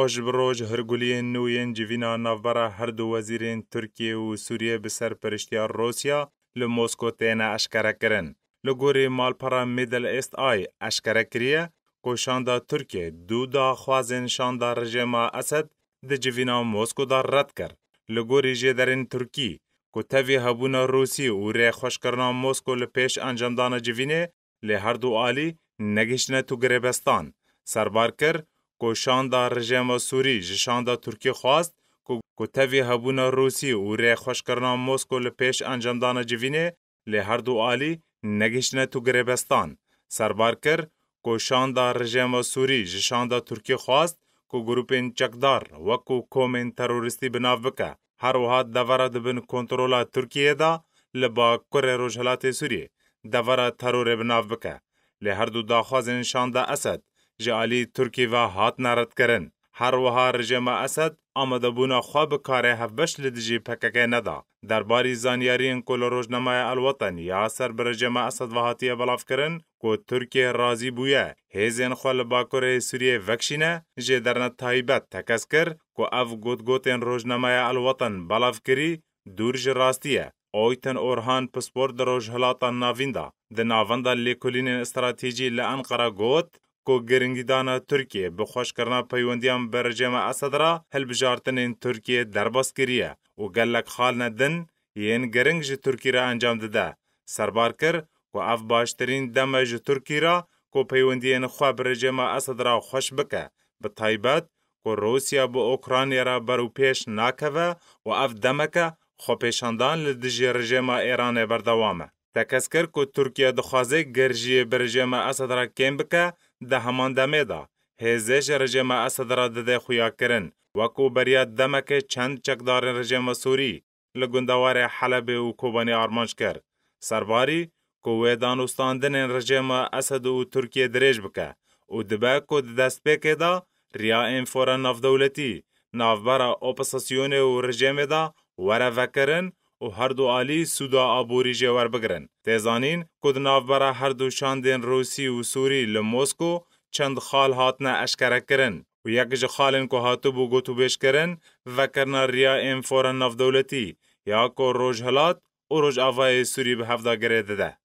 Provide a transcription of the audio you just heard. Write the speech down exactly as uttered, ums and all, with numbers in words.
Roj bi roj hirguliyên nû yên civîna navbera her du wezîrên Tirkiye û Sûriye bi serperiştiya Rûsya li Mosko têne eşkerekirin. Li gorî malpera Middle East Eye eşkere kiriye ku şanda Tirkiye du daxwazên şanda rejêma Esed di civîna Mosko de red kir. Li gorî jêderên Tirkî ku tevî hebûna Rûsî û rêxweşkirina Mosko li pêş encamdana civînê, lê her du alî negihiştine tu girêbestan. Serbar kir ku şanda rejêma Sûrî ji şanda Tirkî xwast ku, ku tevî hebûna Rûsî û rêxweşkirina Mosko li pêş encamdana civînê, lê her du alî negihiştine tu girêbestan. Serbar kir ku şanda rejêma Sûrî ji şanda Tirkî xwast ku grûpên çekdar wekû komên terorîstî bi nav bike. Her wiha devera di bin kontrola Tirkiyê de li bakurê rojhilatê Sûriyê devera terorê bi nav bike. Lê her du daxwazên şanda Esed ji alî Tirkî ve hatine redkirin. Her wiha rejêma Esed amadebûna xwe bi karê hevbeş li dijî P K K neda. Derbarî zanyariyên ku li rojnameya El Weten ya ser bi rejêma Esed ve hatiye belavkirin ku Tirkiye razî bûye hêzên xwe li bakurê Sûriyê vekişîne, jêderine taybet tekez kir ku ev gotgotên rojnameya El Weten belavkirî dûr ji rastî ye. Oytun Orhan pispor di Rojhilata Navîn de di navenda lêkolînên stratejî li Enqera got ku giringîdana Tirkiyê bi xweşkirina peywendiyan bi rejêma Esed re hilbijartinên Tirkiyê derbas kiriye û gelek xalina din yên giring ji Tirkî re encam dide. Serbar kir ku ev baştirîn dem e ji Tirkî re ku peywendiyên xwe bi rejêma Esed re xweş bike, bi taybet ku Rûsya bi Ukraynayê re berûpêş nakeve û ev demeke xwepêşandan li dijî rejêma Êranê berdewam e. Tekez kir ku Tirkiye dixwaze gerjiyê bi rejêma Esed re kêm bike, di heman demê de hêzê ji rejêma Esed re dide xuyakirin, wekû beriya demekê çend çekdarên rejêma Sûrî li gundewarê Helebê û Kobanê armanc kir. Serbarî ku wê danûstandinên rejêma Esed û Tirkiye dirêj bike û dibe ku di destpêkê de riya enfora navdewletî navbera opozisyonê û rejêmê de were vekirin û her du alî sûda aborî jê werbigirin. Tê zanîn ku di navbera her du şandên Rûsî û Sûrî li Mosko çend xal hatine eşkerekirin û yek ji xalên ku hatibû gotûbêjkirin, vekirina riya enfora navdewletî ya ku Rojhilat û Rojavayê Sûrî bi hev de girê dide.